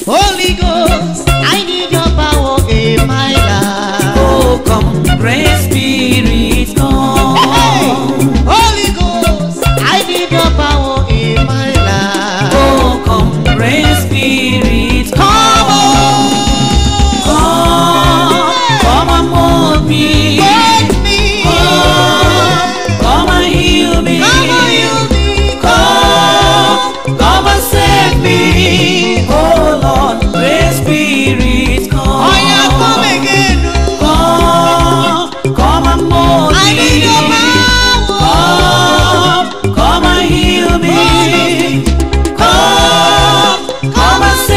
Holy Ghost, I need your power in my life. Oh, come, great Spirit, come. Hey, Holy Ghost, I need your power in my life. Oh, come, great Spirit, Come come. on, Come, come and mold me. take me. Come, come and heal me. Come on, you me. Come, come and save me. Oh Lord, great Spirit, come. Oh, yeah, come again. Come, come and mold I me. need your power. Come, come and heal me. Come, come and save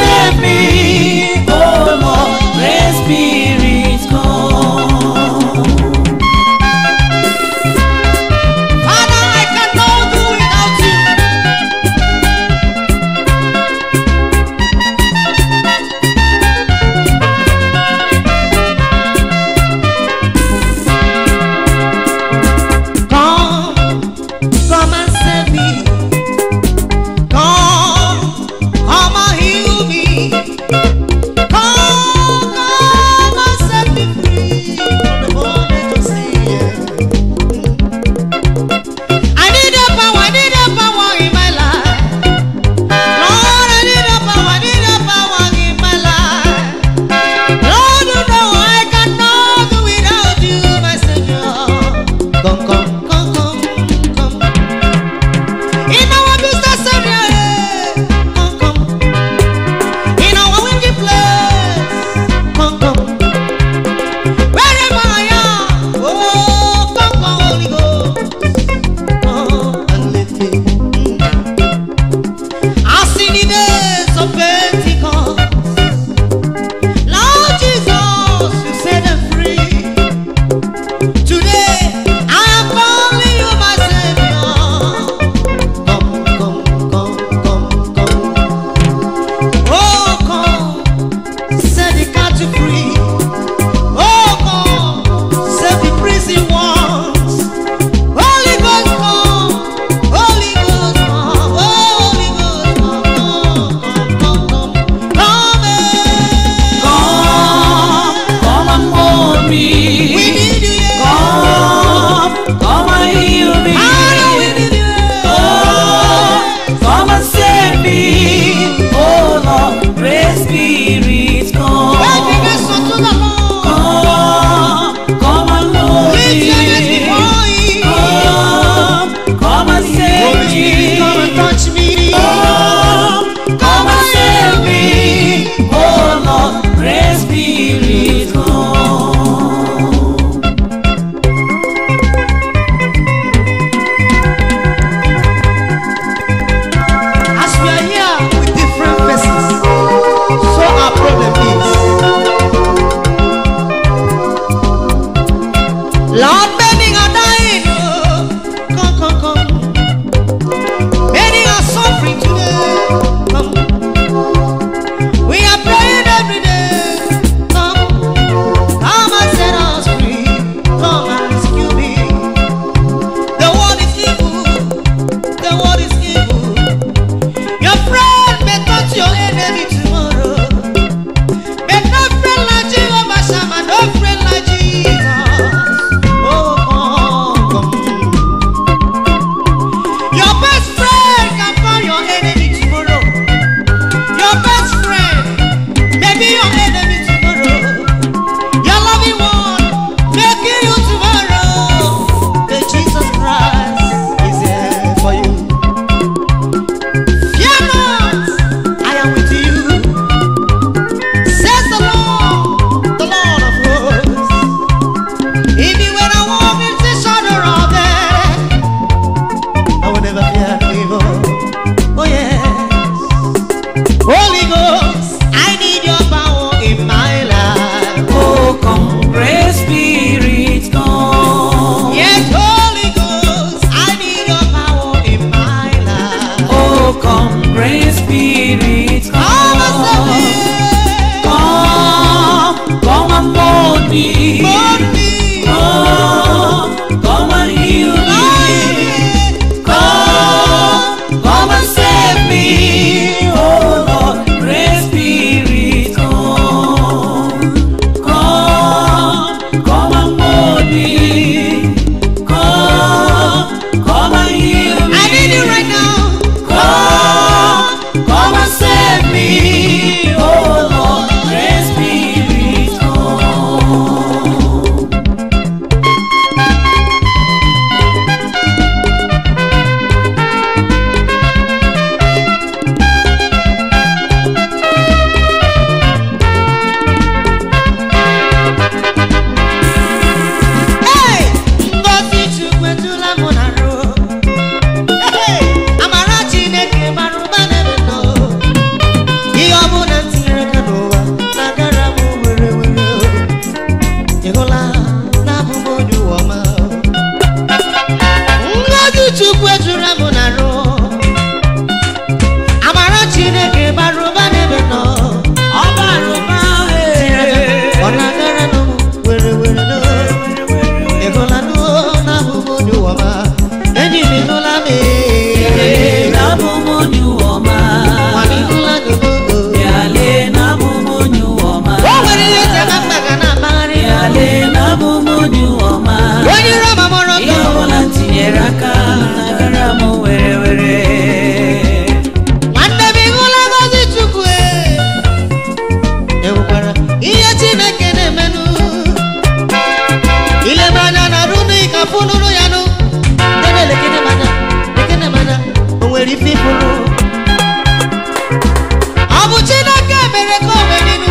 mere ka o wee dịnụ.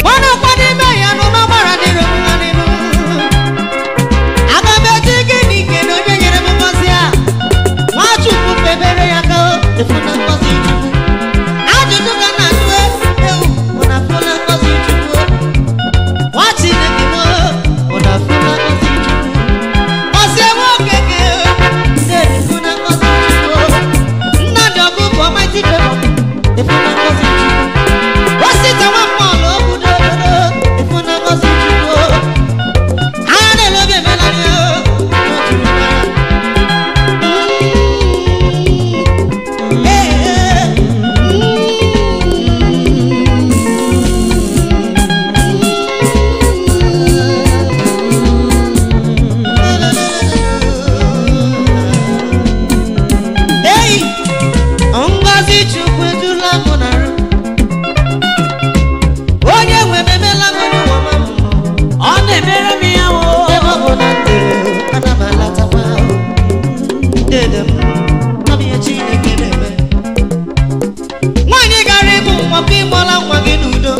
Mana ụfọdụ ime ya nọ n'ọgbara dịrị m ha nịnụ. Aga m eji gịnị kene onye nyere m ngọzi a? Nwachukwu febere ya ka o efu na ngọzi Chukwu. Ajụjụ ka na-ajụ ewu, ọ na-afụ na ngọzi Chukwu. Nwa Chineke m, ọ na-afụ na ngọzi Chukwu. Ọsị nwoke ke, na-efu na ngọzi Chukwu. Nnamdi Ọgụgụ Almighty Favour, efu na ngọzi Chukwu. Osita nwa mmụọ obodo obodo, efu na ngọzi Chukwu. Anya na-ele obi emela ya, o juru m anya. Ei, ngọzi Chukwu ejula m n'arụ. Onye nwe m emela m onye ụwa m. Ọ na-emere m ya o. Ebe ọ bụ na m dere, ana m alatakwa. Dede m, ọ bụ ihe Chineke na-eme. Nwaanyị gara ịbụ nwa ka ịmụọla nwa gị n'udo.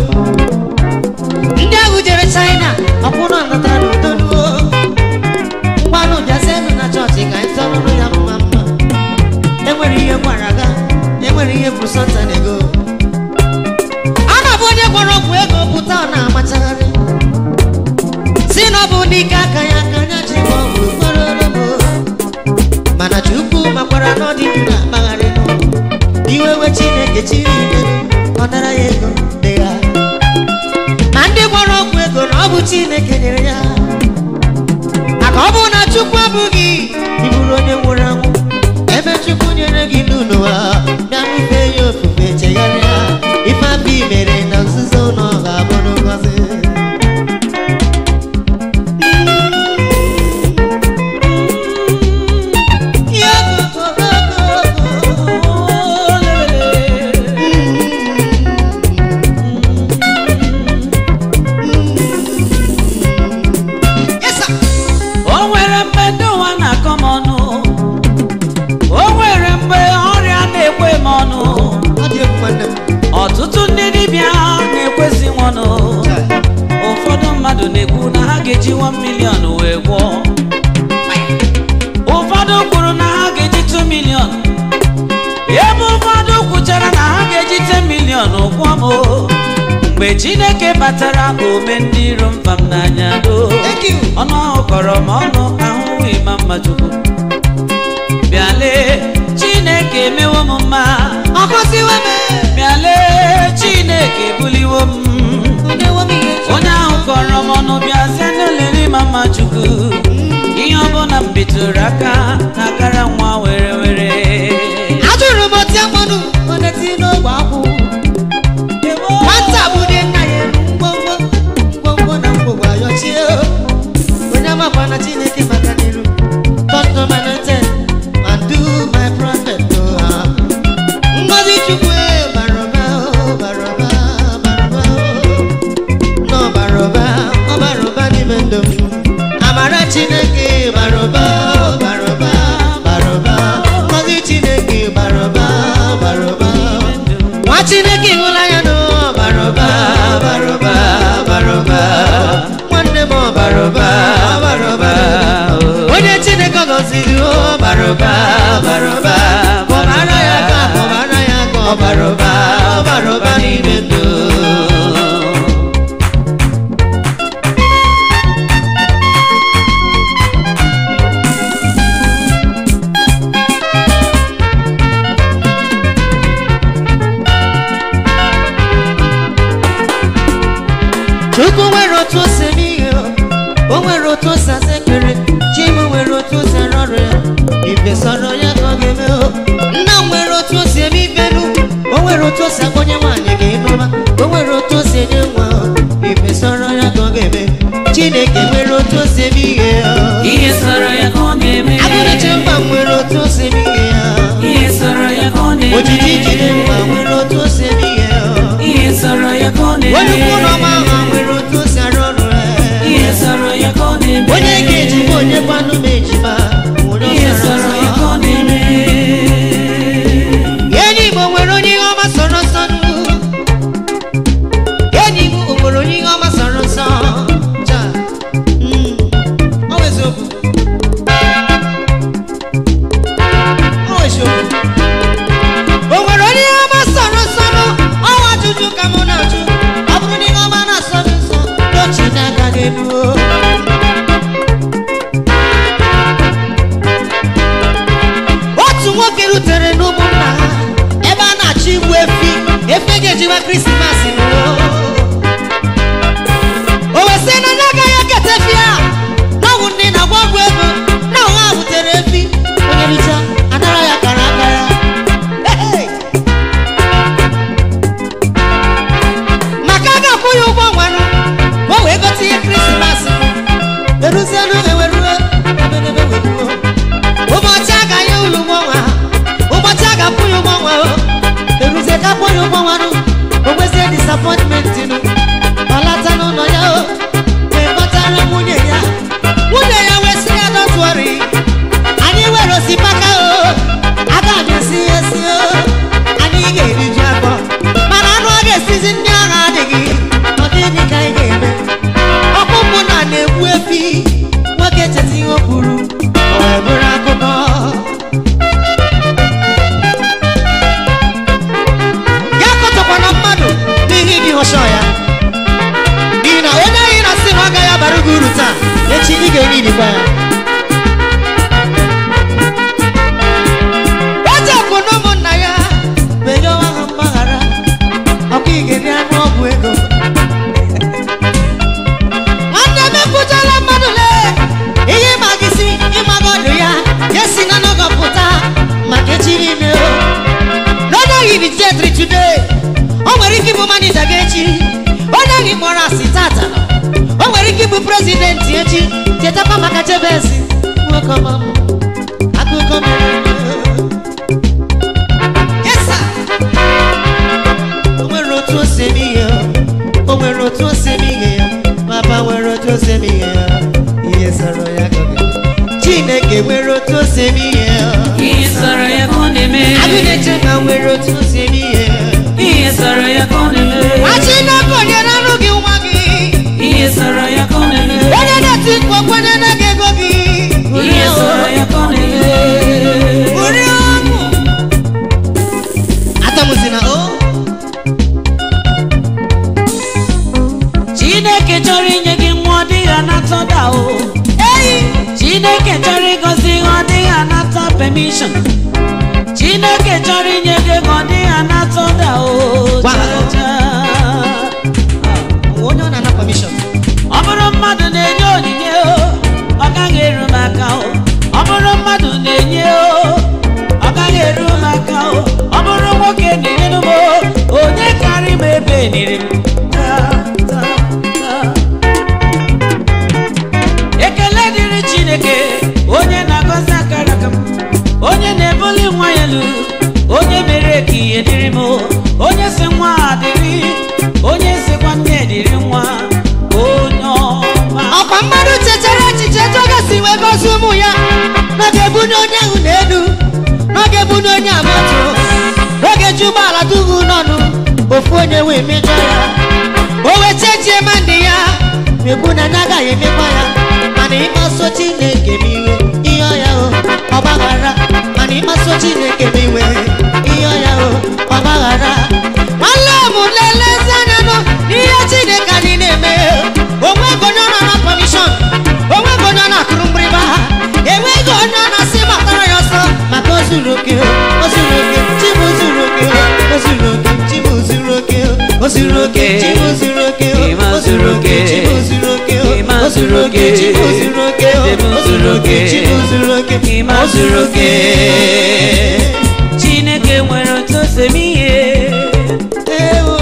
Ndị ahụ jere China, ọkwụrụ natara n'udo n'uo. Ngwanụ bịazienụ na chọọchị ka anyị tọrụrụ ya mma mma. Enwere ihe gwara ga, enwere ihe kwuru sọnta ego. A na-abụ onye gwọrọ ọgwụ ego pụta ọ na-amachagharị. Si na ọ bụ n'ike aka ya ka anya ji ma ọ bụ kpọrọrọ m. Mana Chukwu makwara na ọ dị ndụ na-akpagharị nụ. Iwe we Chineke chiri ike, ọ nara ya ego dị ya. Ma ndị gwọrọ ọgwụ ego na ọ bụ Chineke nyere ya. Maka ọ bụ na Chukwu abụghị ịbụrụ onye nwụrụ anwụ. Ebe Chukwu nyere gị ndụ n'ụwa, bịa n'ife ya ofufe chegharịa. Ife abụ i mere na nzuzo na ọ ga-abụ ngọzi. Yes, sir. O nwere mgbe ndị ụwa na-akọ m ọnụ. O nwere mgbe ọrịa na-ekwe m ọnụ. Ọ dị egwu nwanne m. Ọtụtụ ndị dibịa na-ekwesị m ọnụ. Ụfọdụ mmadụ na-ekwu na ha ga-eji 1 million wee gwọọ. Ụfọdụ kwuru na ha ga-eji 2 million. Ebe ụfọdụ kwuchara na ha ga-eji 10 million gwọọ m o. Mgbe Chineke batara ome ndị iro mfa m n'anya do. Thank you. Ọnụ ahụ kọrọ m ọnụ ahụhụ ịma mma Chukwu. Bịa lee, Chineke emewo m mma. Ọ gọziwo m. Bịa lee, Chineke ebuliwo m. Onyewo m ihe Chukwu. Onye ahụ kọrọ m ọnụ bịazie n'elere ịma mma Chukwu. Ihe ọbụla m bitụrụ aka n'akara nwa were were. Ajụrụ m otu mmanụ ọ na-eti n'ogbe akwụ. Nwata bụ dị nna ya elu ngwongwo ngwongwo na ngwongwo ayọchie. Onye amakwa na Chineke maka n'iru. Touch not my anointed and do my prophet no harm. Ngọzi Chukwu e bara ụba o, bara ụba, bara ụba o. Na ọ bara ụba, ọ bara ụba n'ime ndụ m. Amara Chineke bara ụba o, bara ụba, bara ụba. Ngọzi Chineke bara ụba, bara ụba. Nwa Chineke ịhụla ya na ọ bara ụba, bara ụba, bara ụba. Nwanne m ọ bara ụba, bara ụba. Onye Chineke gọziri o bara ụba, bara ụba. Kpọbara ya aka, kpọbara ya aka, ọ bara ụba, ọ bara ụba n'ime ndụ. Chukwu nwere otu o si eme ihe o o nwere otu o si asa ekpere. Chi m nwere otu o si arụ ọrụ ya, ife sọrọ ya ka ọ ga-eme o. Nna m nwere otu o si eme ife nu, o nwere otu o si akpọnye nwaanyị ga ịnụma, o nwere otu o si enye nwa o, ife sọrọ ya ka ọ ga-eme. Chineke nwere otu o si eme ihe o. Ihe sọrọ ya ka ọ na-eme. Agụnachi mba nwere otu o si eme ihe ya. Ihe sọrọ ya ka ọ na-eme. Ojiji jide mba nwere otu o si eme ihe o. Ihe sọrọ ya ka ọ na-eme. Onye ukwu na ọma ha nwere otu o si arụ ọrụ ya. Ihe sọrọ ya ka ọ na-eme. Onye ga-ejikwa onye kwanụ m ejima onye Ihe ọsara sọrọ ya ka ọsọ. ọ na-eme. Enyi Igbo nwere onye ihe ọma sọrọ nsọ nụ. Esiwa Krismas o wee sị na onye agaghị eketa efi a na ọwụ ndị na-agwọ ọgwụ ego na ụwa butere efi onye richa anara ya kara aka ya. Maka a ga-akwụ ya ụgwọ nwanụ ka o wee gote ihe Krismas eruzielu eweruo ebedebe weruo ụbọchị agaghị ụlọ ụgwọ nwa ụbọchị a ga-akwụ ya ụgwọ nwa o eruzie ka akwụ ya ụgwọ nwanụ o nwezie disappointment nụ ọ lata n'ụlọ ya o wee kpọtara nwunye ya nwunye ya wee sị ya don't worry anyị nwere osikapa o aga m esi ya esi o anyị ga-eriju afọ mana anụ ọ ga-esizi ndị agha adịghị ọ gịnị ka anyị ga-eme ọkpụkpụ na na-egbu efi nwoke cheta ihe o kwuru o wee bụrụ akụkọ. Ya akọtọkwana mmadụ n'ihe ịdị ọsọ ya n'ihi na onye anyị na-asị na ọ gaghị abara gị uru taa echi ị ga-enidikwa ya. Echekwu na ụmụnna ya wee yọwa ha mgbaghara ọkwa ị ga-eri anụ ọgwụ ego. Nwanne m ekwuchala mmadụ lee ihe ịma gị si ịmaga ọdụ ya ya si na n'oge pụta maka echi niile o. N'onye ahụ iri jetri today o nwere ike ịbụ manija gị echi onye ahụ kpọrọ asị tata o nwere ike ịbụ prezidenti echi chetakwa maka Jebezi nwoke ọma m akụkọ mere eme. Yes, sir. O nwere otu o si eme ihe o nwere otu o si eme ihe ya papa nwere otu o si eme ihe ya ihe sọrọ ya ka ọ ga-eme. Chineke nwere otu o si eme ihe ya Ihe sọrọ ya ka ọ na-eme. Agụ na-eche ma nwere otu o si eme ihe Ihe sọrọ ya ka ọ na-eme. nwa Chineke onyere anụ gị nwa gị Ihe sọrọ ya ka ọ na-eme. onye na-eti mkpu okwenye na gị ego gị Ihe sọrọ ya ka ọ na-eme. Uri ọṅụ atamụzina o Chineke chọrọ inye gị nwa ọ dịghị anata ọda o. eyi Chineke chọrọ ịgọzi ihe ọ dịghị anata permission. Chineke chọrọ inye gị ego ọ dịghị anata ọda o. Gwa ha. Cha cha. onye ọ na-ana permission Ọ bụrụ mmadụ na-enye onyinye o, ọ gaghị eru m aka o. Ọ bụrụ mmadụ na-enye o, ọ gaghị eru m aka o. Ọ bụrụ nwoke na-enye m o, onye karị m ebe niri m. Ta, ta, ta. Ekele dịrị Chineke, onye na-agọzi akara aka m, onye na-ebuli nwa ya elu, onye mere ka ihe dịrị m, onye si nwa dịrị, onye sikwa nne dịrị nwa, onye ọma. Ọkwa mmadụ chechere echiche etu ọ ga-esi wee gọzie ụmụ ya n'oge ebunye onye ahụ n'elu n'oge ebunye onye amatụ n'oge ji ụgbọala dugu n'ọnụ ofu onye wee mejọ ya o wee chechie ma ndị ya mekwu na anya agaghị emekwa ya mana ịkpaso Chineke m iwe ihe ọya o ọgbaghara mana ịkpaso Chineke m iwe ihe ọya o ọgbaghara nwanne m lelezi anya nụ n'ihe Chineke anyị na-eme onwego onye ọ na permission onwego onye ọ na-akụrụ mgbịrịgba enweghị onye ọ na-asị gbatara ya ọsọ maka o zuru oke o zuru oke Chibu zuru oke o zuru oke Chibu zuru oke o zuru oke Chibu zuru oke o zuru oke Chibu zuru oke o zuru oke Chibu zuru oke o zuru oke Chibu zuru oke o zuru oke. Chineke nwere otu o si eme ihe. Ewo.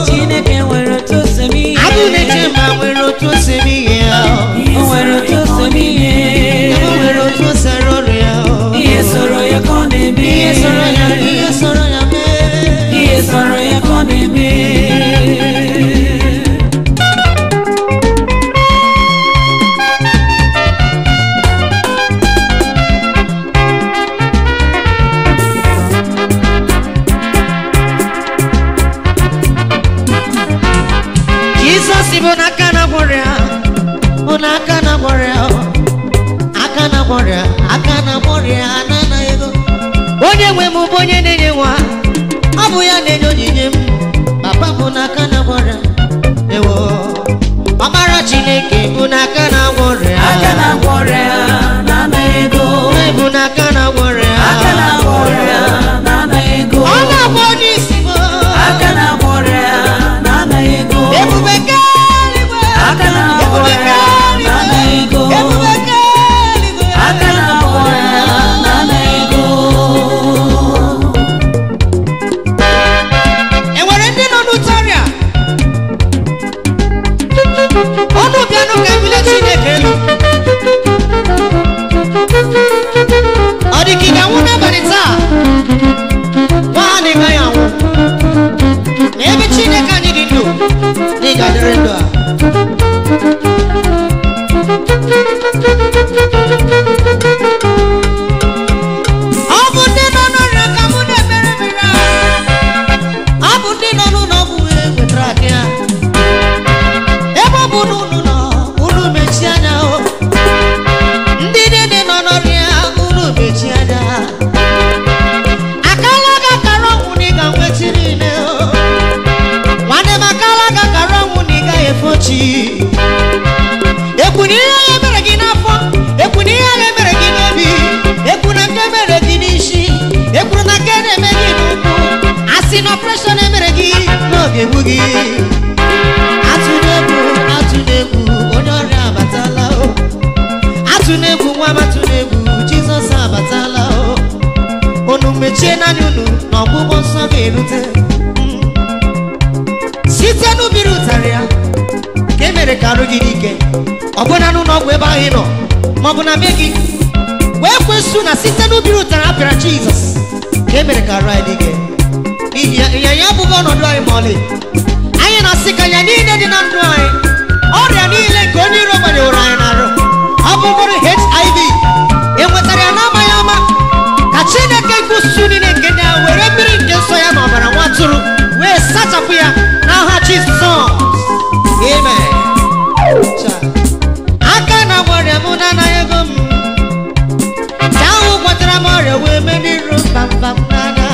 Chineke nwere otu o si eme ihe. Agụ na-eche ma nwere otu o si eme ihe ya O nwere otu o si eme ihe. o nwere otu o si arụ ọrụ ya Ihe sọrọ ya ka ọ na-eme. ihe sọrọ ya ihe sọrọ ya mee. Ihe sọrọ ya ka ọ na-eme. Jizọs bụ n'aka na-agwọrịa bụ n'aka na-agwọrịa aka na-agwọrịa aka na-agwọrịa na-anaghị ego onye nwe m bụ onye na-enye nwa ọ bụ ya na-enye onyinye m papa bụ n'aka na-agwọrịa ewo ọkpara Chineke bụ n'aka na-agwọrịa Aka na-agwọ ọrịa na-ana ego. Nne bụ n'aka na-agwọrịa Aka na-agwọ ọrịa na-ana ego. ọ na-agwọ onye isi bụ Aka na-agwọ ọrịa n'ụlọ ọgwụ wee nwetara aka ya. Ebe ọ bụ na unu nọ, unu mechie anya o. Ndị niile nọ n'ọrịa, unu mechie anya. Akala ga-akara ọnwụ na ị ga-enwetiri ile o. Nwanne m, akala ga-akara ọnwụ na ị gaghị efochi. Ekwu na ihe agha mere gị n'afọ, ekwu na ihe agha mere gị n'obi, ekwu na nke mere gị n'isi, ekwuru na nke na-eme gị n'ụkwụ, asị na ọpreshọn emere gị n'oge egbu gị. Atụla egwu, atụla egwu, onye ọrịa abatala o. Atụla egwu, nwa m, atụla egwu, Jizọs abatala o. Unu mechie n'anya unu na ọgwụgwọ nsọ ga-erute. Site n'ubiri ụtarị ya ka e mere ka arụ gị dị ike, ọbụna n'ụlọ ọgwụ ebe ahụ ị nọ maọbụ na be gị, wee kwesụ na site n'ubiri ụtarị a pịara Jizọs ka e mere ka arụ anyị dị ike. N'ihi ya, ịnyịnya abụghị ọnọdụ anyị ma ọlị. Anyị na-asị ka ya niile dị na ndụ anyị, ọrịa niile nke onye iro gbanyeworo anyị n'arụ, ọ bụgoro HIV enwetara ya n'amaghị ama, ka Chineke nke usuu niile nke ndị ahụ were mmiri nke nsọ ya na ọbara nwa atụrụ wee sachapụ ya n'aha Jizọs. Amen. Cha. Aka na ọrịa m na-anaghị ego m, ka ahụ gwọtara m ọrịa wee mee n'iru mbambam n'anya.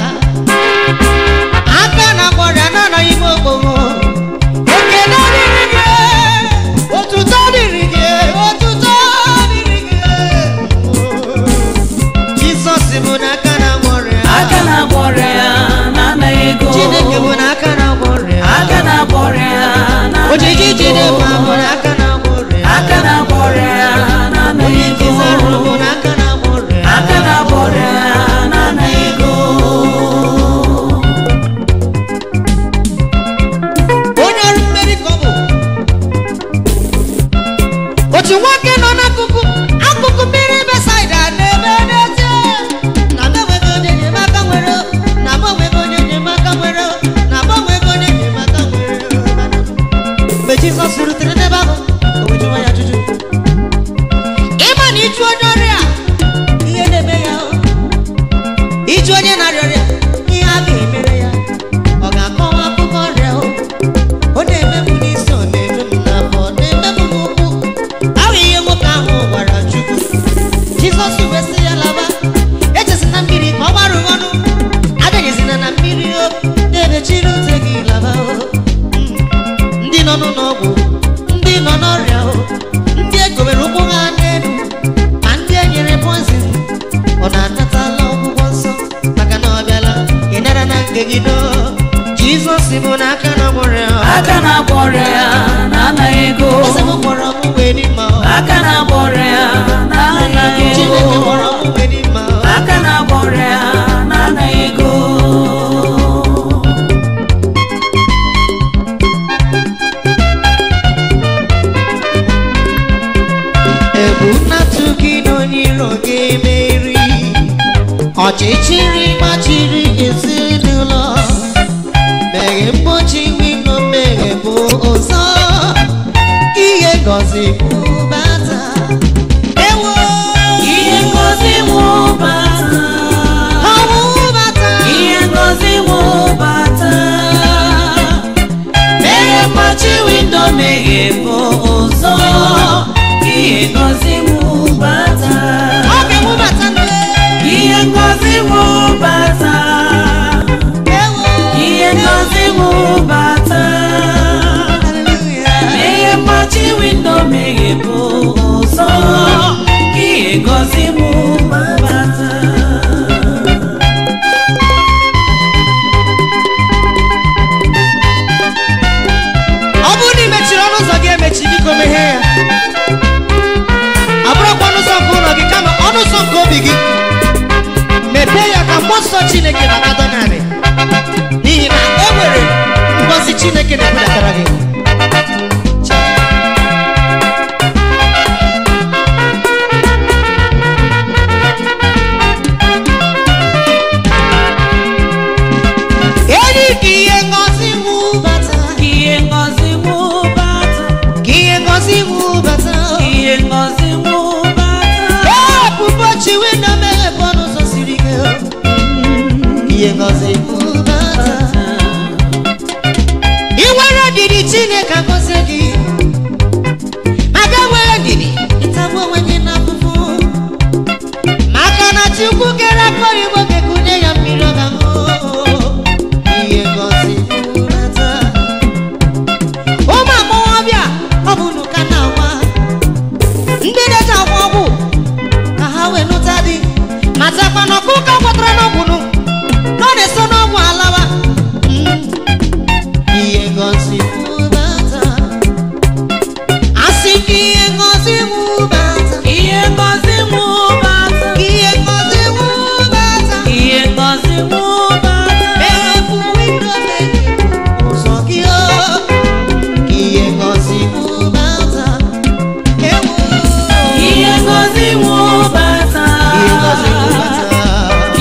Aka na ọrịa na-anaghị m okpogho. Ekele dịrị gị, otuto dịrị gị, otuto dịrị gị. Jizọs bụ n'aka na ọrịa. Aka na-agwọ ọrịa na-anaghị ego. Chineke bụ n'aka na ọrịa. Aka na-agwọ ọrịa na-anaghị Ojiji ego. Chineke bụ n'aka na ọrịa. Aka na-agwọ ọrịa na-anaghị Onye ego. Jizọs bụ n'aka na ọrịa. Aka na-agwọ ọrịa na-anaghị ego. Onye ọrụ mmeri ka ọ bụ. Otu nwoke nọ n'akụkụ akụkụ mmiri Besaida na-ebe n'ezie na m enweghị onye enyemaka nwere, na m enweghị onye enyemaka nwere, na m enweghị onye enyemaka nwere. Mgbe Jizọs rutere n'ebe ahụ, o wee jụwa ya ajụjụ. Ịma na ịjụ onye ọrịa ihe na-eme ya o. Ịjụ onye na-arịa ọrịa ihe a ga-emere ya, ọ ga-akọwa akụkọ ọrịa o. Ọ na-eme m n'isi, ọ na-eme m n'afọ, ọ na-eme m n'ụkwụ. Ahụ ihe nwoke ahụ gwara Chukwu. Jizọs wee sị ya laba, echezina mmiri ka ọ gbarụ ọnụ, adanyezina na mmiri o, na-edechiri ute gị laba o. Ndị nọ n'ụlọ ọgwụ, ndị nọ n'ọrịa o, ndị egowere ụkwụ ha n'elu, ma ndị e nyere poison, ọ na-anatala ọgwụgwọ nsọ maka na ọ bịala ị nara na nke gị do. Jizọs bụ n'aka na ọrịa. Aka na-agwọ ọrịa na-anaghị ego. Eze m gwọrọ m wee dị mma. Aka na-agwọ ọrịa na-anaghị ego. Chineke gwọrọ m wee dị mma. Aka na-agwọ ọrịa na-anaghị ego. Egwu nnatụ gị na onye iro ga-emeri. Ọchịchịrị gbachiri ezinụlọ, meghe mgbochi wino, meghe bụ ụzọ ihe ngọzi bata. Ewo, Ihe ngozi wụbata. ọnwụ bata. Ihe ngozi wụbata. Meghe mgbachi windo, meghe bụ ụzọ. Ihe ngozi wụbata. Ọ ga-ewubata nne. Ihe ngozi wụbata. Ewo, Ihe ngozi wụbata. hallelujah. Meghe mgbachi windo, meghe bụ ụzọ. Ihe ngozi wụbata. Ọ bụrụ na ị mechiri ọnụ ụzọ gị emechi, biko meghee ya. Abụrụkwa ọnụ ụzọ nke ụlọ gị, kama ọnụ ụzọ nke obi gị. Mepee ya ka mmụọ nsọ Chineke na-abata narị, n'ihi na e nwere ngọzi Chineke na-ebudatara gị. Enyi ka ihe ngọzi wụbata. Ihe ngozi wụbata. Ka ihe ngọzi wụbata. Ihe ngozi wụbata. Ebubo chi windo, meghepụ ọnụ ụzọ siri ike. ndidi Chineke agọzie gị. Maka enweghị ndidi, ịtagbu onwe gị n'afụfụ. Maka na Chukwu kere aka oyibo ga-ekunye ya mmiri ọ ga-aṅụ. Ihe ngozi wụbata. Ụmụ agbọghọbịa, ọ bụ unu ka na-agwa. Ndị na-eji agwọ ọgwụ ka ha wee nụta di, matakwa na ọkụkọ gwọtara n'ọgwụ nụ, na ọ na-eso n'ọgwụ alawa. Ihe ngozi wụbata. Asị gị ihe ngozi wụbata. Ihe ngozi wụbata. Ihe ngozi wụbata. Ihe ngozi wụbata. Meghepụ windo meghepụ ụzọ gị o. Ihe ngozi wụbata. Ewo. Ihe ngozi wụbata. Ihe ngozi wụbata.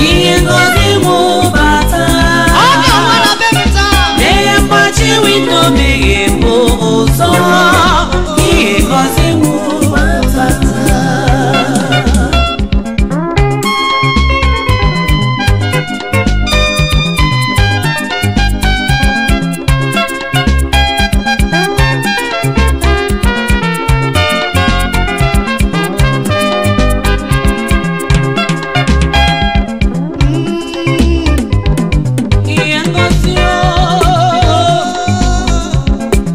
Ihe ngozi wụbata. Ọ ga-awa na be m taa. Meghe mgbachi windo meghepụ ụzọ. Ihe ngozi wụbata. Ihe ngozi o.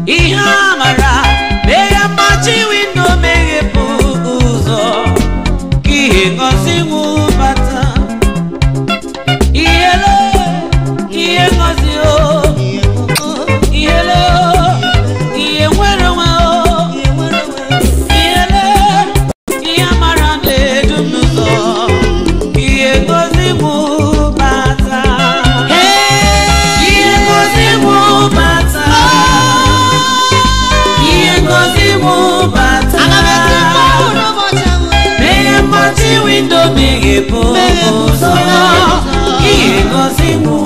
Ihe amara meghe mgbachi windo meghepụ ụzọ ka ihe ngozi wụbata. Ihe lo, ihe ngozi o, ihe lo, ihe nwere onwe o, ihe lo, ihe amara na-edu m n'ụzọ, ihe ngozi wụbata. Ihe ngozi wụbata. Ihe ngozi wụbata. Aga m eti mkpu n'ụbọchị ahụ. Meghe mgbachi windo meghepụ ụzọ. Ihe ngozi wụbata.